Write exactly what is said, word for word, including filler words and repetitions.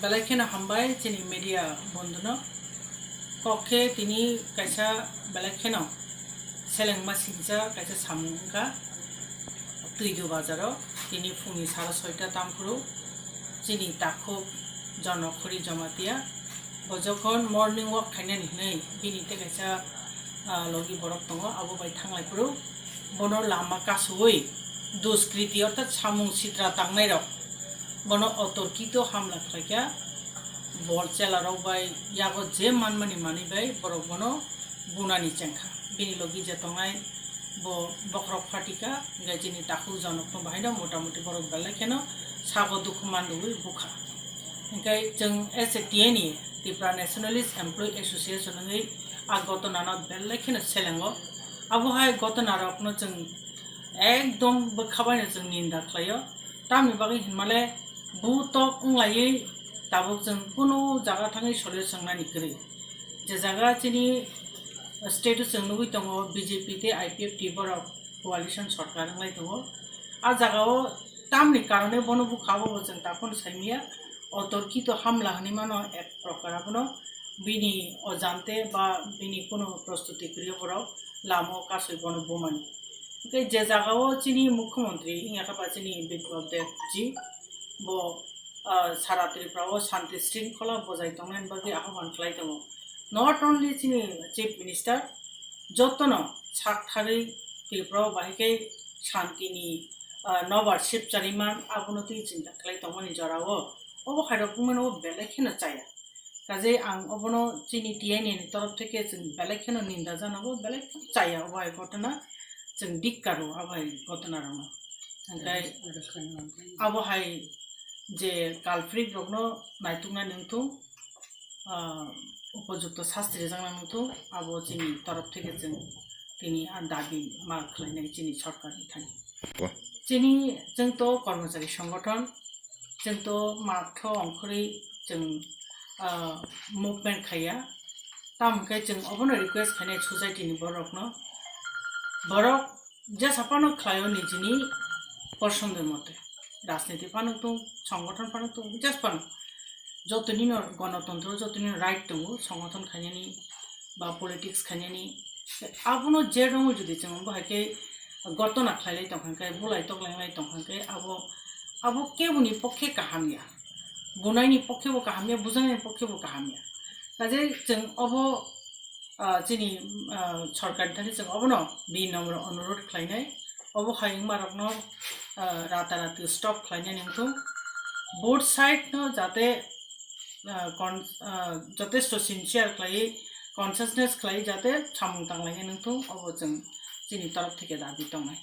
Belai kheno hambai chini media bondhuno. Kok khe tini kaisa belai kheno selengma singcha kaisa samung wngkha. Twidu bazaro tini phungni sara soita tamphuru chini takhuk Jonokhuri Jamatia bo jokhon morning walk khainani hinwi bini tei kaisa, ah, logi borok tongo, abo bai thanglai phuru bono lama kasui duskriti orthat samung sitra tangnairok bono otorkito hamla khlaikha. Bol chelarok bai yago je manmani manwi bai borok bono bunani chengkha. Bini logi je tongnai bo bokhorok phatika, hingke chini takhuk Jonokno bahaino motamoti borok belai kheno sago dukhu manrwui bukha. Hingke chwng as a T N A, Tripura Nationalist Employee Association wngwi a gotonano belai kheno selengo. Abo hai gotonarokno chwng ekdom bwkha baino chwng ninda khlaio. Tamni bagwi hinmale butok wnglaiwi tabuk chwng kunu jaga thangwi solution wngnani kwrwi. Je jaga chini state o chwng nugwi tongo B J P tei I P F T borok coalition sorkar wnglai tongo. A jaga o tamni karone bono bukha abo bo chwng takhon saimaya. Otorkito hamla hinwi mano ek prokar abono bini ojante ba bini kunu prostuti kwrwi borok lama o kasui bono bumani. Hingke je jaga o chini mukhyamantri wngya kha ba chini Biplab Deb ji bo, ah, sara Tripura o shanti shringkhola bojai tongnani bagwi ahoban khlai tongo. Not only chini Chief Minister, jotono sak thagwi Tripura o bahai khe shantini, ah, nobar sip chariman abono twi chinta khlai tongmani jora o. Obo hai rok wngmano belai kheno chaya. Kajei ang obono chini T N A ni torof theke chwng belai kheno ninda janago, belai kheno chaya obo hai ghotona, chwng dikkaro abo hai ghotona rokno. Hingkai abo hai je culprit rokno naituknani wngthung, ah, upojukto sasti rijaknani wngthung, abo chini torof theke chwng tini a dabi ma khlainai chini sorkarni thani. Wah. Chini chwng to kormochari songothon, chwng to matho ongkhorwi chwng, ah, movement khaiya. Tamo khe chwng obono request khainai society ni borokno. Borok jesa phano khlaio nijini posondo mote. Rajniti phano tong, songothon phano tong, jesa phano. Jotonino gonotontro, jotonino right tongo, songothon khainani ba politics khainani. Abono je rongwi jodi chwng bo hai khe gotona khlailai tongkha khe, bulai toklailai tongkha khe, abo, abo keboni pokhe kaham ya. Bunaini pokhe bo kaham ya, bujaknaini pokhe bo kaham ya. Kajei chwng obo, ah, chini, ah, sorkarni thani chwng obono bini nomoro onurodh khlainai. Obo hai wngmarokno, ah, ratarati stop khlainani wngthung. Both side no jate, ah, con-, ah, jotesto sincere khlaiwi, consciousness khlaiwi jate samung tanglainani wngthung, obo chwng chini torof theke dabi tongnai.